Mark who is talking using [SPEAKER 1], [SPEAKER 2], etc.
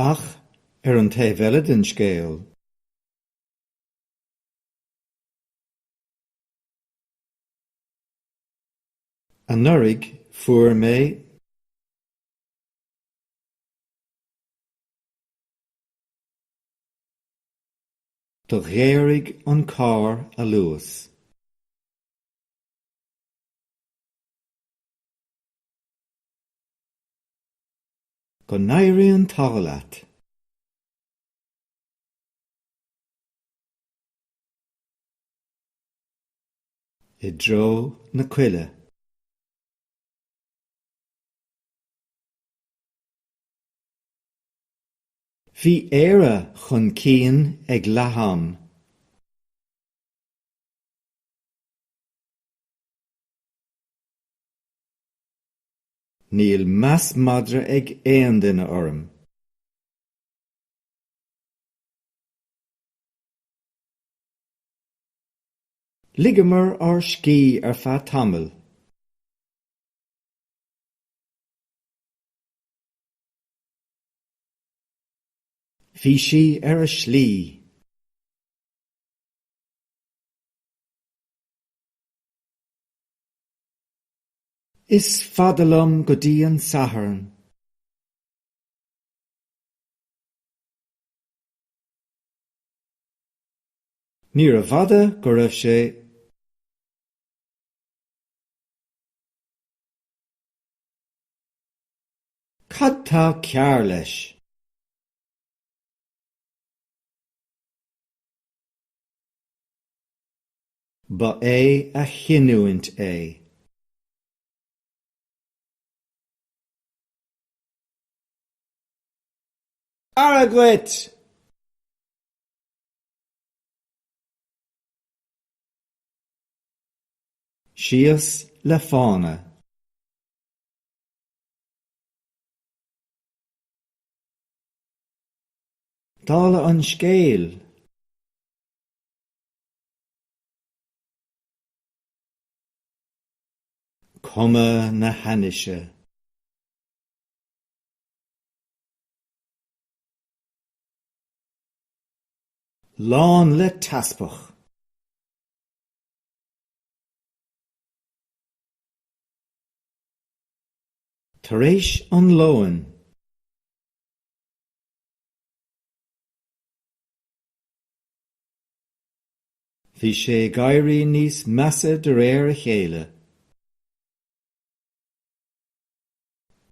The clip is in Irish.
[SPEAKER 1] Ach ar an taobh eile den scéal. Anuraidh fuair mé. Do ghéaraigh an carr a luas. Go n-éirí an t-ádh leat! I dtreo na coille. Bhí Éire chun cinn ag leath-am. Níl meas madra ag aon duine orm. Ligeamar ár scíth ar feadh tamaill. Bhí sí ar a slí. Is fada liom go dtí an Satharn. Níorbh fhada go raibh sé. Cad tá cearr leis? Ba é a chinniúint é. Aire dhuit! Síos le fána. Dála an scéil. Cuma na hainnise. Lán le teaspach. Tar éis an lóin. Bhí sé ag éirí níos measa de réir a chéile.